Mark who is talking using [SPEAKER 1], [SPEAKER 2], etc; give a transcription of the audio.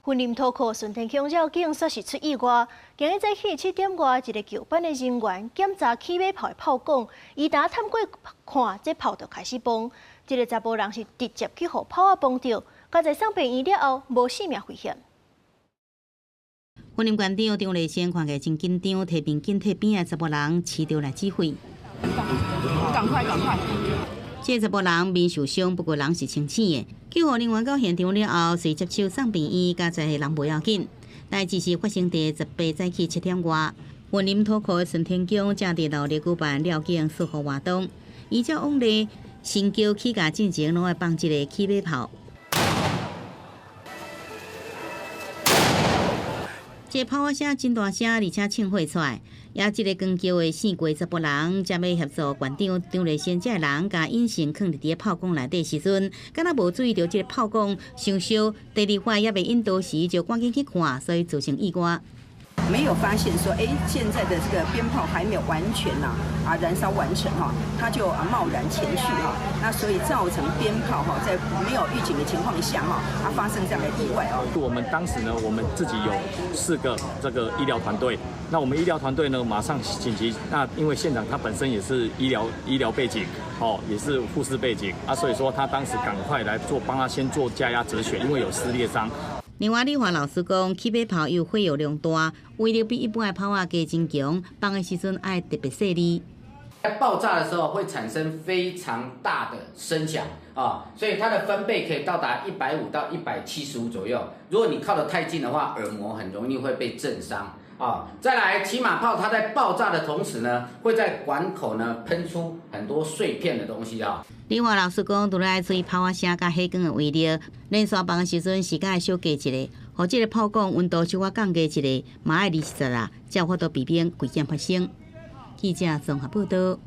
[SPEAKER 1] 雲林土庫順天鄉繞境煞是出意外，今日早起7點外，一个舊班的人員檢查起馬炮的炮管，伊焦探過看，這炮就開始崩，這个查埔人是直接去予炮仔崩著，佳哉送病院了後，無性命危險。
[SPEAKER 2] 雲林縣長張麗仙看起來真緊張，提便巾替邊仔查埔人持著來指揮。
[SPEAKER 3] 趕快，趕快！
[SPEAKER 2] 這個查埔人面受傷，不過人是清醒的。救護人員到現場了後，隨接手送病院，佳哉人無要緊。代誌是發生佇18早起7點外，雲林土庫的順天宮正佇鬧熱舉辦廖境祝福活動，依照往例，神轎起駕進前攏愛放一个起馬炮。這個炮仔聲真大聲，而且衝火出來。也這个扛轎的姓郭查埔人，才欲協助縣長張麗仙這个人，共引線囥佇佇炮管內底時陣，敢若無注意著這个炮管傷燒，第二塊猶未引導時就趕緊去看，所以造成意外。
[SPEAKER 3] 沒有發現說，哎，現在的這個鞭炮還沒有完全呐燃燒完成哈，他就貿然前去哈，那所以造成鞭炮哈在沒有預警的情況下哈，發生這樣的意外哦。
[SPEAKER 4] 我們當時呢，我們自己有四個這個醫療團隊，那我們醫療團隊呢，馬上緊急，那因為縣長他本身也是醫療背景，哦，也是護士背景啊，所以說他當時趕快來做，幫他先做加壓止血，因為有撕裂傷。
[SPEAKER 2] 另外，李華老師講，起馬炮有火藥量大，威力比一般的炮仔加真強，放的時陣愛特別細膩。
[SPEAKER 5] 在爆炸的時候會產生非常大的聲響啊，所以它的分貝可以到達150到175左右。如果你靠得太近的話，耳膜很容易會被震傷啊。再來，起馬炮它在爆炸的同時呢，會在管口呢噴出很多碎片的東西啊。
[SPEAKER 2] 李華老師講，除了愛注意炮仔聲佮火光的威力，連續放的時陣時間愛小加一下，予這个炮管溫度小可降低一下，嘛愛二十啊，才有法度避免危險發生。記者綜合報道。